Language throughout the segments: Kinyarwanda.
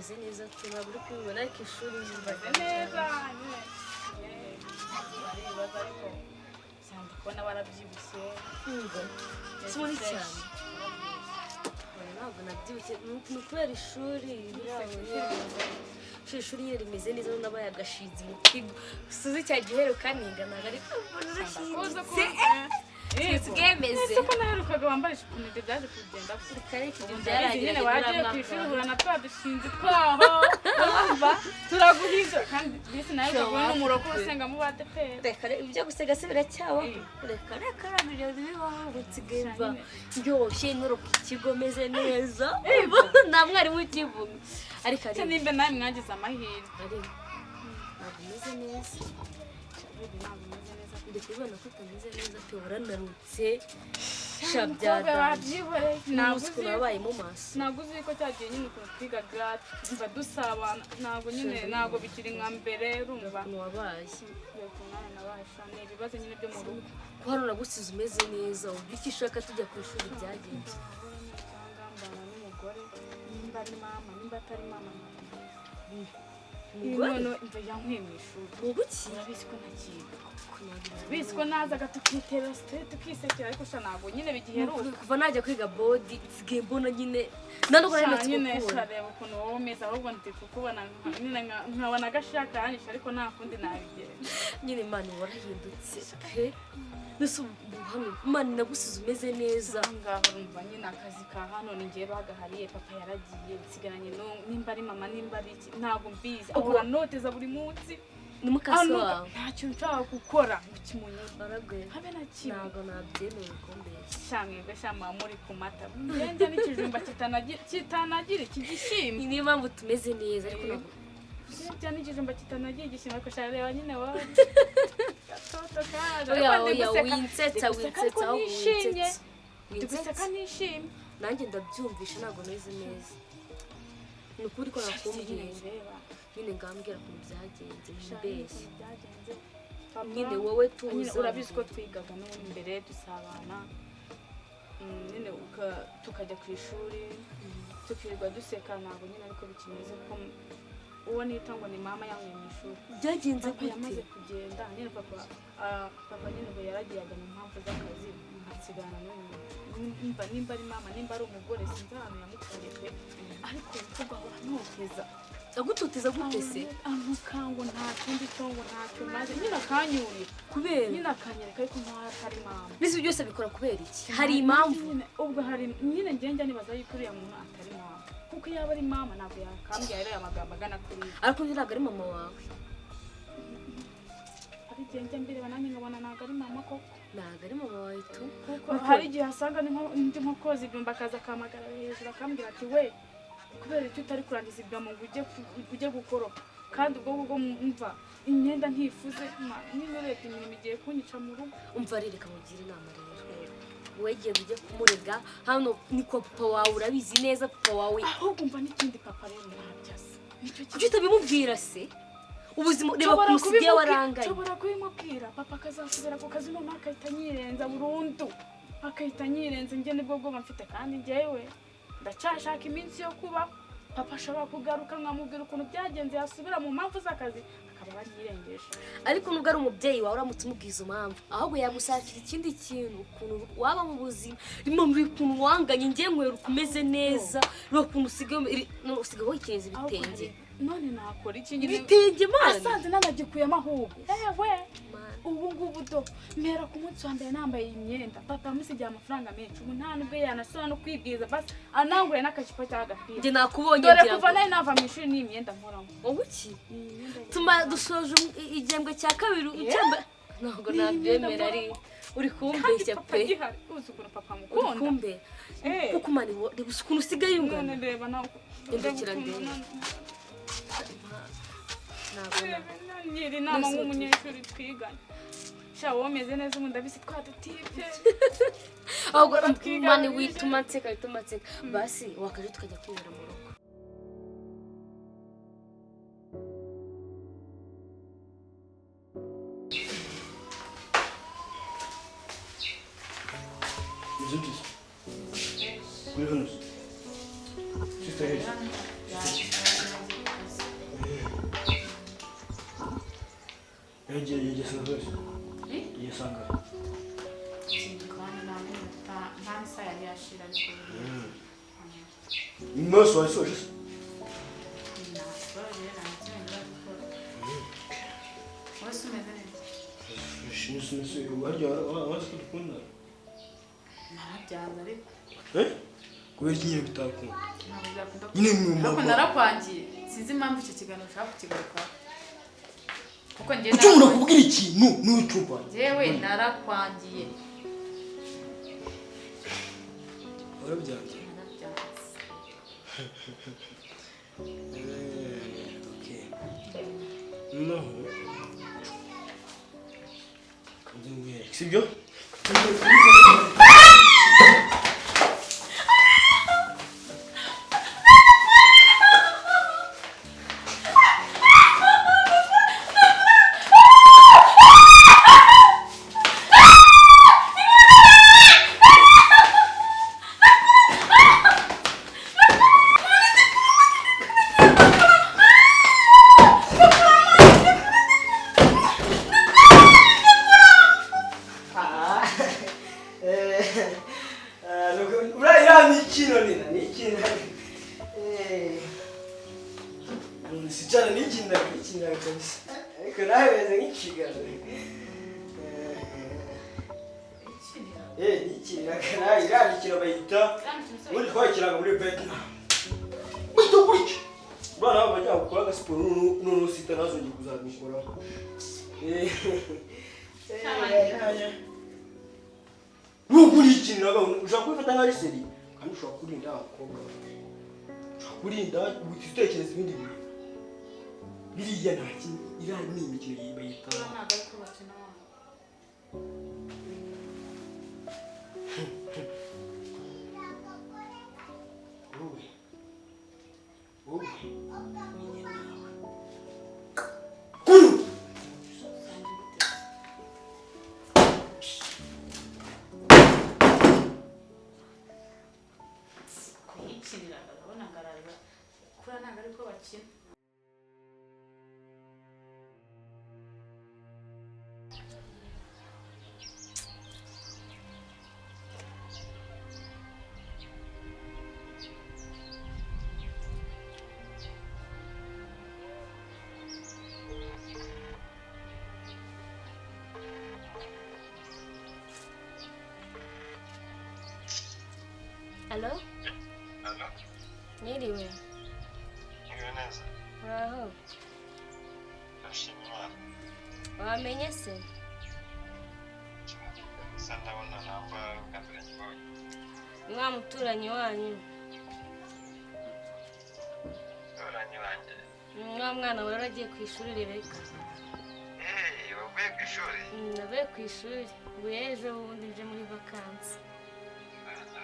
Meze neza tu, ntabwo uri kubibona, ariko ishuri Meze neza nyine. Baribaza, ariko cyane kubona warabyibushye. Si muri cyane. Oya, ntabwo nabyibushye, ni ukubera ishuri. Ishuri nyine rimeze neza, nabaye agashinzi mu kigo. Suzi cya giheruka niga, ntabwo ariko Kuza bwemeze. Ese ko naherukaga wambara ijipo ndende, byaje kugenda gute? Reka ibyo Ubu ndabizi byarangiranye nyine muri wagiye uriya ku ishuri mwaka. uhura na twa dushinzi twaho, urumva turaguhiga, kandi bisi nawe ukabona n'umuroko usenga mu badeperi. Reka reka, ibyo gusega se biracyabaho? Reka reka, rero bibaho ngo nsigaye mva ndyoshye, nkoroka ikigo meze neza, nta mwarimu ukivuga, ariko Se ari nimba nawe mwagize amahirwe. Ari ntabwo umeze neza. Baby, ntabwo umeze neza. Ndi kubibona ko utameze neza pe, waranarutse sha. Umukobwa Byadanje. wabyihoreye, ntabwo n'umunsi uzi ukuntu wabaye mu maso. Ntabwo uzi ko cyagiye nyine ukuntu twigaga mva dusabana, ntabwo nyine, ntabwo bikiri nka mbere, urumva. Ukuntu wabaye. Reba ukuntu nawe nabaye sha, ni ibibazo nyine byo mu rugo. Ko hano nagusize umeze neza, ubu icyo ushaka tujya ku ishuri byagenze. Cyangwa mbana n'umugore, nimba ari mama, nimba atari mama, ntabwo mbizi. Umugore? None mva yankuye mu ishuri. Ubuki? Urabizi ko ntakiga, bizi ko nazaga tukitera story, tukisekera, ariko sha ntabwo nyine bigiheruka. Kuva najya kwiga board, nsigaye mbona nyine nta nubwo nari Sha matsiko nyine sha kubona. Reba ukuntu wowe umeze, ahubwo ndi kukubona nyine nkabona agashaka karanyishe, ariko nta kundi nabigenza. Nyine Imana, warahindutse pe. Mbese ubu hano Imana inagusize umeze neza. Aho ngaho urumva nyine akazi ka hano ni njyewe bagahariye, papa yaragiye, nsigaranye nimba ari mama, nimba ari iki, ntabwo mbizi. Ahora noteza buri munsi. Ni mukase Anuka, wawe? Nta kintu nshobora gukora ngo kimunyure. Waraguye. Habe na kimwe. Ntabwo nabyemeye kumbeshya. Sha mwebwe sha, muba muri ku mata, njye n'ikijumba kitanagira iki gishyimbo. Niyo mpamvu tumeze neza, ariko ntabwo Njye n'ikijumba kitanagira igishyimbo, ariko sha reba nyine wowe gatoto kaje. Oya. Ariko ndi Oya. guseka. Winsetsa. Ndi guseka Winsetsa. ariko Ahubwo nishimye. winsetsa. Ndi guseka Winsetsa. nishimye. Nanjye ndabyumvisha, ntabwo meze neza, ni ukuri ko nakumbwiye. Reba. Nyine ngambwira ukuntu byagenze. Sha, Mbeshya. ukuntu byagenze. Papa, Nyine wowe nyine tuza. urabizi ko twigaga n'ubundi mbere dusabana, nyine tukajya ku ishuri tukirirwa duseka, ntabwo nyine ariko bikimeze ko uwo nita ngo ni mama yankuye mu ishuri. Byagenze Papa yamaze gute? kugenda nyine, papa papa nyine ubwo yaragiye ajya mu mpamvu z'akazi, asigana n'uyu muntu, nimba ari mama, nimba ari umugore, sinzi ahantu yamukuye pe, ariko umukobwa ahora anoteza. Agutoteza gute se? Anuka ngo nta kindi cyo, ngo ntacyo maze, nyine akanyurira. Kubera? Nyine akanyereka ariko nkaho atari mama. Mbese ibyo byose abikora kubera iki? Hari impamvu? Nyine ubwo hari nyine njye nibaza yuko uriya muntu atari mama, kuko iyo aba ari mama ntabwo yakambwira ariya magambo agana kuri Ariko ntabwo ari mama wawe. Hari igihe njya mbireba nanjye nkabona ntabwo ari mama koko. Ntabwo ari mama wawe tu. Kuko hari igihe asanga ndi nko koza ibyumba, akaza akahamagara hejuru akambwira ati: "We, kubera icyo utari kurangiza ibyombo ngo ujye gukoropa?" Kandi ubwo ngubwo mva imyenda ntifuze, nyine urebye imirimo igiye kunyica mu rugo. Umva rero, reka mugire inama rero. Wegeye ujye kumurega, hano ni kwa papa wawe, urabizi neza papa wawe. Ahubwo umva n'ikindi, papa rero ntabyo azi, nicyo Kuki utabimubwira se? Ubuzima, reba Nshobora ukuntu usigaye waranganye. Nshobora kubimubwira, papa akazasubira ku kazi, noneho agahita anyirenza burundu, akahita anyirenza. Njye nibwo bwoba mfite, kandi njyewe ndacyashaka iminsi yo kubaho. Papa ashobora kugaruka nkamubwira ukuntu byagenze, yasubira mu mpamvu z'akazi akaba aranyirengeje. Ariko nubwo ari umubyeyi wawe, uramutse umubwiye izo mpamvu, ahubwo yagushakira ikindi kintu ukuntu waba mu buzima. Rimwe muri ukuntu wanganye, njye nkwera uko umeze neza, reba ukuntu usigaye, no, usigaye wikeneza Ahubwo ibitenge. None nakora iki nyine? Ibitenge, mana. Asanze nanagikuyemo ahubwo, ewe. Mana. Ubu ngubu do mpera ku munsi wa mbere nambaye iyi myenda, papa yamusigiye amafaranga menshi, ubu nta nubwo yanasubira no kwibwiriza, basi anangure n'akajipo cyangwa agapira. Njye nakubonye Dore ngira kuva ngo nari nava mu ishuri n'iyi myenda nkoramo. Wowe iki? Iyi myenda. Tuma dusoje igihembwe cya kabiri ucyamba, ntabwo Ni imyenda nabyemera, ari mbona. uri Kandi kumbeshya papa pe. agihari, uzi ukuntu papa Uri mukunda. kumbeshya. Eh. Kuko mani, reba ukuntu usigaye ungana. None reba nawe. Hindukira Reba ukuntu ndebe. Ntabwo na Reba, ngira inama Mbese nk'umunyeshuri twiganye. Sha, wowe umeze neza ubu, ndabizi twa dutipe. Ahubwo Twiga mani, bije. wituma nseka, wituma nseka. Basi wakaje tukajya kwinywera mu rugo. Isn't it? Uri hano se? Sister Hezi. Yagiye yigeze wese. Eh? Yisanga. Kandi nta n'iminota, nta n'isaha yari yashira, ariko Nyuma yose wasoje se? Nasoje, nta kintu ndakora. Wowe se umeze neza? Sinzi harya wazi ko dukunda. Narabyanze ariko. Eh? Kubera iki nyine bitakunda? Ntabwo byakunda. Nyine mu Ariko narakwangiye, sinzi impamvu icyo kiganiro ushaka kukigarukaho, kuko njye Kuki umuntu akubwira ikintu n'ucyumva? Njyewe narakwangiye. Warabyanze. Narabyanze. Eh, okay. Noneho kanze nkwereke, sibyo? Uriya ni ikino nina ni ikino. Sichana ni ikina ikina kabisa, ariko nawe bimeze nk'ikigabo. Ni ikina nawe, iriya mikino bayita ubundi twayikinaga muri Vietnam. Bahita gutya bana bajya gukora agasiporo, noneho sita ntazongere kuzabikoraho. Nubwo uri ikintu ushobora kubifata nka ari seri, kandi ushobora kurinda abakobwa, ushobora kurinda uhita utekereza ibindi bintu. Biriya nta kintu, iriya ni imikino bayita. Ntabwo ariko bakina wabo. Wowe, wowe menya nawe kuru. Kuyikinira urabona ngaraza kura, ntabwo ariko bakina. Alo? Alo, Mwiriwe. mwiriwe neza. Uraho? Ndashima Imana. Wamenye se? Gusa ndabona namba bwa mbere nyibonye. Ni wa muturanyi wanyu. Umuturanyi wanjye. Ni wa mwana wari agiye ku ishuri, Rebeka. Eee, wavuye ku ishuri? Navuye ku ishuri ubu ejo bundi nje muri vakansi.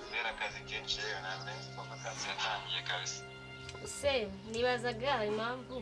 Kubera akazi kenshi yewe ntabwo nzi ko vakansi yatangiye kabisa. Se nibazaga impamvu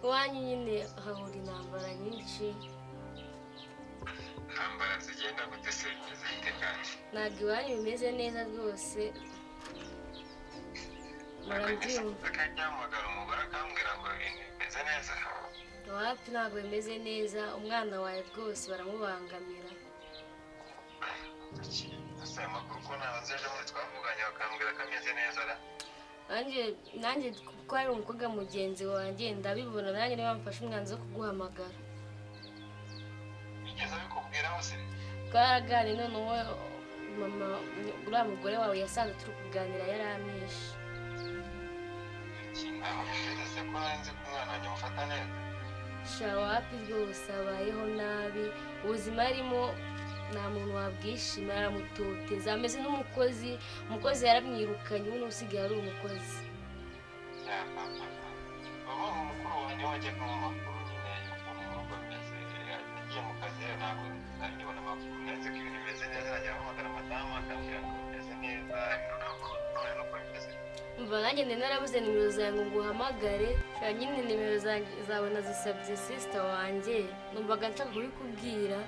iwanyu nyine hahora intambara nyinshi. Intambara zigenda gute se, bimeze bite kandi? Ntabwo iwanyu bimeze neza rwose, murabyumva. Akajya ahamagara umugore akambwira ngo ibintu bimeze neza. Wapi, ntabwo bimeze neza, umwana wawe rwose baramubangamira. Ese aya makuru ko ntazi, ejo bundi twavuganye bakambwira ko ameze neza ra? Nanjye kuko ari umukobwa mugenzi wanjye ndabibona, nanjye niba mfashe umwanzuro wo kuguhamagara. Bigeze bikubwiraho se? Twaraganiriye, noneho mama uriya mugore wawe yasanze turi kuganira yaramwishe. Ntabwo bimeze se, ko nari nzi ko umwana wanjye amufata neza? Sha wapi rwose, abayeho nabi, ubuzima arimo nta muntu wabwishimira, aramutoteza, ameze n'umukozi, umukozi yaramwirukanye, ubu niwe usigaye ari umukozi. Ubu mukuru wanjye wajyaga mu makuru nyine y'ukuntu mu rugo bimeze, agiye mu kazi rero ntabwo nari nkibona amakuru. Nari nzi ko ibintu bimeze neza, najya ahamagara madamu akambwira ngo bimeze neza, ntabwo none nuko bimeze. Umva, nanjye nari narabuze nimero zawe ngo nguhamagare. Sha nyine nimero zawe nazisabye sister wanjye, numvaga nshaka kubikubwira.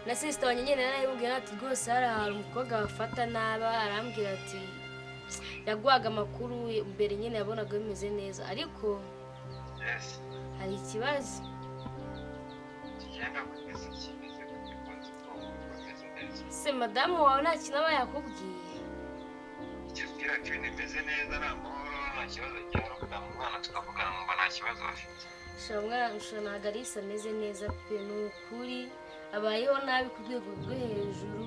Na sister wanjye nyine narayimubwira ati rwose hari ahantu umukobwa bafata nabi, arambwira ati yaguhaga amakuru mbere nyine yabonaga bimeze neza, ariko Yes. hari ikibazo. Bigenda kugeza kimeze gute ko nzi ko bameze neza? Se madamu wawe nta kintu aba yakubwiye? Icyo ubwira ko ibintu bimeze neza, ari amahoro, nta kibazo gihari. Ubwa umwana tukavugana, nkumva nta kibazo bafite. Shira umwana, shira, ntabwo Alice ameze neza pe, ni ukuri abayeho nabi ku rwego rwo hejuru.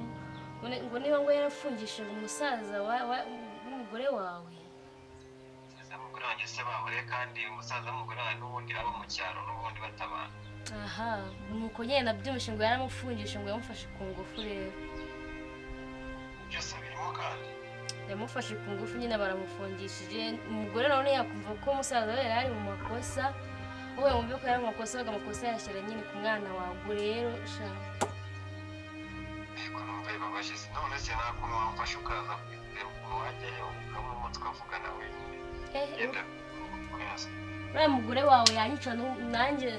Ngo niba ngo yarafungishije umusaza w'umugore wawe. Umusaza w'umugore wanjye se bahuriye? Kandi umusaza w'umugore wanjye n'ubundi aba mu cyaro, n'ubundi batabana. Aha, nuko nyine nabyumvishe ngo yaramufungishije, ngo yamufashe ku ngufu rero. Byose birimo kandi. Yamufashe ku ngufu nyine, baramufungishije. Umugore nawe yakumva ko umusaza we yari ari mu makosa, wowe wumve ko yari mu makosa, ahubwo amakosa yashyira nyine ku mwana wawe. Ubwo rero sha. Yego, numva bibabaje se. None se nta kuntu wamfasha ukaza kureba ukuntu wajyayo ukabamo tukavugana wenyine? Genda neza. Uriya mugore wawe yanyica. Nanjye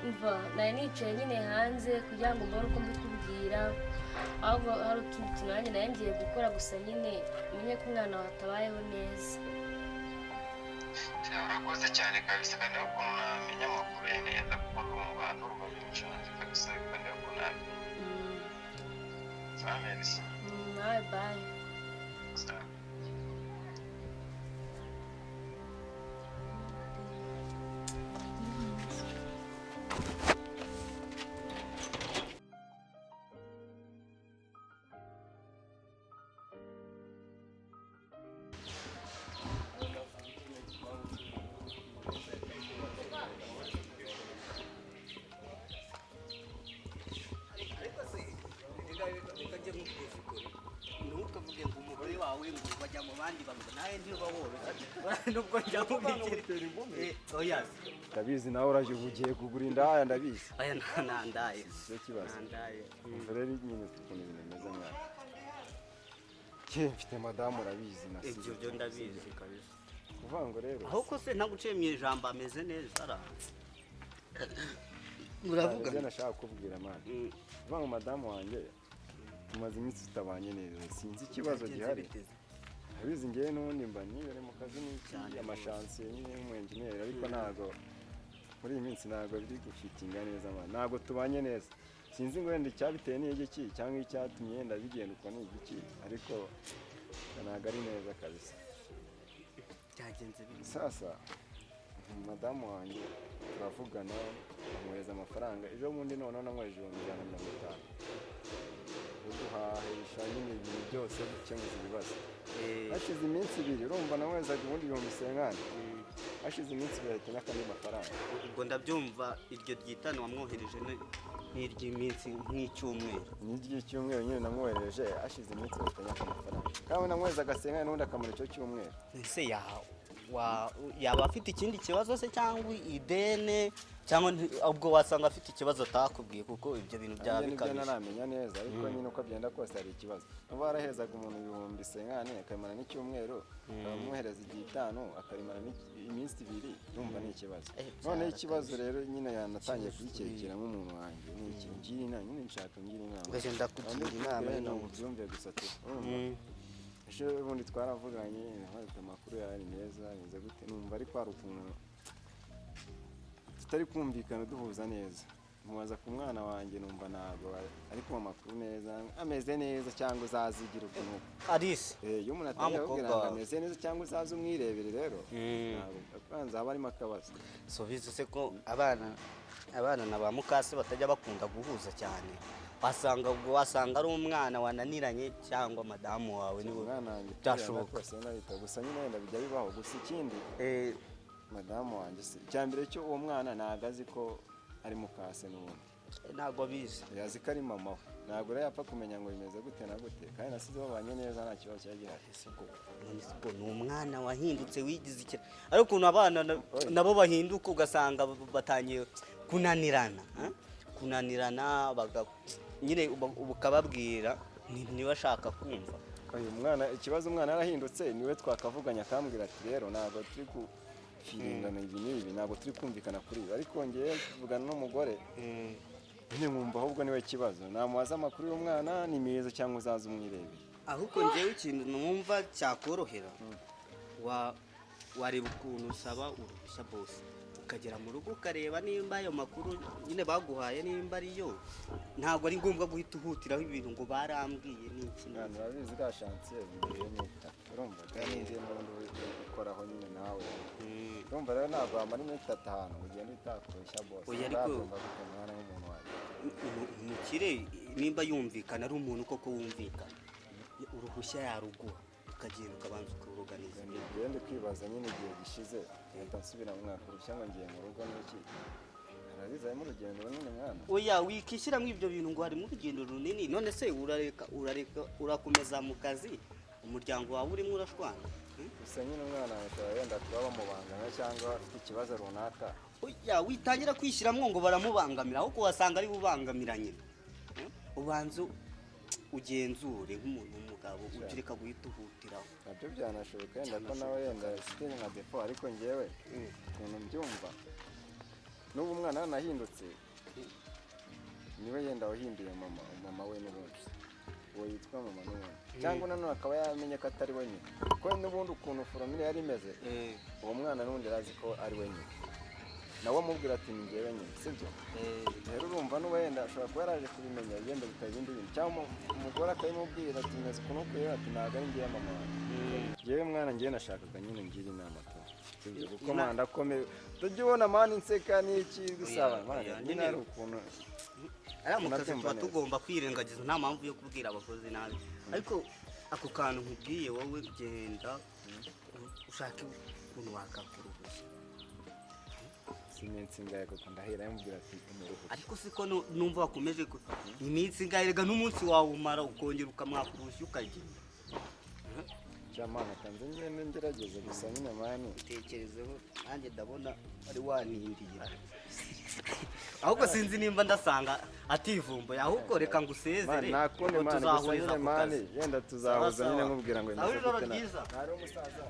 mva nari nicaye nyine hanze kugira ngo mbone uko mbikubwira, ahubwo hari utundi tuntu nanjye nari ngiye gukora. Gusa nyine umenye ko umwana wawe atabayeho neza. Urakoze cyane kabisa. Kandi ukuntu namenya amakuru ye neza, kuko ndumva binshanze kabisa, kandi ukuntu nabimenya. Sawa, merci. Nawe bye. Sawa. Ariko se reka njye nkubwize ukuri, ntukavuge ngo umugore wawe ngo bajya mu bandi bagabo, nawe ntiba woroshye nubwo njya mubikira. Oya se. Ndabizi, nawe uraje ugiye kugura indaya, ndabizi. Oya, ntandaye. Icyo kibazo. Ntandaye. Umva rero nyine ukuntu ibintu bimeze, mwana. Ke mfite madamu, urabizi na Ibyo byo ndabizi kabisa. Kuvuga ngo rero Ahubwo se ntaguciye mu ijambo, ameze neza ara muravuga? Ibyo nashaka kukubwira, mwana, kuvuga ngo madamu wanjye tumaze iminsi tutabanye neza, sinzi ikibazo Byagenze gihari. biteze. Abizi ngewe n'ubundi mba nibere mu kazi n'iki Cyane. Amashansiye nyine y'umu-engineer, ariko ntago muri iyi minsi ntago biri gufitinga neza, man. Ntago tubanye neza, sinzi ngo wenda icyabiteye ni igiki cyangwa icyatumye yenda bigenda uko ni igiki, ariko ntago ari neza kabisa. Byagenze bite? Sasa madamu wanjye turavugana, amwohereza amafaranga ejo bundi. Noneho namwohereje 150,000 yo guhahisha nyine ibintu byose, gukemuza ibibazo. Hashize iminsi 2, urumva namwoherezaga ubundi 50,000, hashize iminsi 2 ahita n'akandi mafaranga. Ubwo ndabyumva, iryo ryitanu wamwohereje ni iry'iminsi nk'icyumweru. Ni iry'icyumweru nyine namwohereje, hashize iminsi 2 ahita amafaranga, kandi namwoherezaga senkani n'ubundi akamara icyo cyumweru. Ese yaba afite ikindi kibazo se, cyangwa idene, cyangwa ubwo wasanga afite ikibazo atakubwiye, kuko ibyo bintu byaba Nanjye nibyo bikabije. ntaramenya neza, ariko nyine uko byenda kose hari ikibazo. Nuba warahezaga umuntu 50,000 akabimara n'icyumweru, ukamuhereza igihe itanu akarimara iminsi 2, urumva ni ikibazo. Noneho ikibazo rero nyine yanatangiye kuyikekera nk'umuntu wanjye ni iki? Ngira inama nyine, nshaka ngira inama. Mbese ndakugira inama. Kandi Ino ubyumve gusa tu, urumva ejo bundi twaravuganye, nabaza amakuru yawe ni meza, bimeze gute, numva ariko hari ukuntu tutari kumvikana duhuza neza. Mubaza ku mwana wanjye, numva ntabwo ari kumva amakuru neza, ameze neza cyangwa uzazigira ukuntu. Alice. Iyo umuntu atangiye Wa akubwira mukobwa ngo wawe. ameze neza cyangwa uzaze umwirebere rero, ntabwo kwanza haba harimo akabazo. So bizi se ko abana na ba mukase batajya bakunda guhuza cyane, wasanga ubwo wasanga ari umwana wananiranye cyangwa madamu wawe niwe. Umwana wanjye Byashoboka. kose narita gusa nyine wenda bijya bibaho. Gusa ikindi, madamu wanjye se, icya mbere cyo uwo mwana ntabwo azi ko ari mukase n'ubundi. Ntabwo abizi. Yazi ko ari mama we, ntabwo rero yapfa kumenya ngo bimeze gute na gute, kandi nasize babanye neza, nta kibazo cyari gihari. Ese ubwo none se ubwo ni umwana wahindutse wigize ikira, ariko ukuntu abana nabo bahinduka ugasanga batangiye kunanirana, eh? Kunanirana nyine ukababwira ntibashaka kumva. Uyu mwana, ikibazo umwana yarahindutse, niwe twakavuganye akambwira ati rero ntabwo turi kufiringana ibi n'ibi, ntabwo turi kumvikana kuri ibi, ariko ngewe tuvugana n'umugore nyine nkumva ahubwo niwe kibazo. Namubaza amakuru y'umwana ni meza cyangwa uzaza umwirebere. Ahubwo ngewe ikintu numva cyakorohera, wareba ukuntu usaba uruhushya bose. Ukagera mu rugo ukareba nimba ayo makuru nyine baguhaye nimba ariyo. Ntabwo ari ngombwa guhita uhutiraho ibintu ngo barambwiye n'iki Mwana, n'iki. urabizi iriya chantier imbere y'imiti itatu, urumva, kandi ngiye n'ubundi ukoraho nyine nawe. Urumva rero ntabwo wamara iminsi 3 ahantu ngo ugende utakurushya bose. Oya, ariko- Urabyumva gute, mwana w'umuntu wanjye? Umukire nimba yumvikana, ari umuntu koko wumvikana, uruhushya yaruguha ukagenda ukabanza ukaruganiza ibintu. Ngende kwibaza nyine igihe gishize ngahita nsubira mu mwaka urushya ngo ngiye mu rugo n'iki, arabizi harimo urugendo runini, mwana. Oya, wikishyiramo ibyo bintu ngo harimo urugendo runini. None se urareka urakomeza mu kazi, umuryango wawe urimo urashwana? Hmm? Gusa nyine umwana wawe ashobora wenda kuba bamubangamira cyangwa afite ikibazo runaka. Oya, witangira kwishyiramo ngo baramubangamira, ahubwo wasanga ari bubangamira nyina. Ubanza ugenzure nk'umuntu w'umugabo, ujye ureka guhita uhutiraho. Nabyo byanashoboka yenda ko nawe yenda afite nka défaut, ariko ngewe ukuntu mbyumva, n'ubu umwana yanahindutse, niwe yenda wahinduye mama we n'ubundi uwo yitwa mama n'ubundi, cyangwa nanone akaba yamenye ko atari we nyine, kuko n'ubundi ukuntu formule yari imeze, uwo mwana n'ubundi yari azi ko ari we nyine, nawe amubwira ati: "Ni njyewe nyine," sibyo? Rero urumva n'ubu wenda ashobora kuba yaraje kubimenya, yenda bikaba ibindi bintu, cyangwa umugore akabimubwira ati: "Meze ukuntu ukwiye," ati: "Ntabwo ari njyewe mama wanjye." Njyewe mwana, njyewe nashakaga nyine ngira inama tu, sibyo? Kuko mwana ndakomeye, tujya ubona man inseka n'iki gusaba mwana Oya, nyine nyine. hari ukuntu Ariya mu kazi Unabyumva tuba neza. tugomba kwirengagiza, nta mpamvu yo kubwira abakozi nabi. Ariko ako kantu nkubwiye, wowe genda ushake ukuntu wakakura uruhushya. Si iminsi ingahe koko ndahera yamubwira ati umuruhushya? Ariko siko numva wakomeje iminsi ingahe, rega n'umunsi wawe umara ukongera ukamwaka uruhushya ukagenda. Cyamana kanze ngende ngerageze gusa nyine man. Bitekerezeho, nanjye ndabona wari wanindiye, ahubwo sinzi nimba ndasanga ativumbuye. Ahubwo reka ngusezere, Man, nta kundi ubwo man, gusa tuzahuriza nyine ku man kazi. yenda tuzahuza Sawa, nyine sawa. nkubwira ngo Sawa, bimeze ijoro gute ryiza. Ntari umusaza.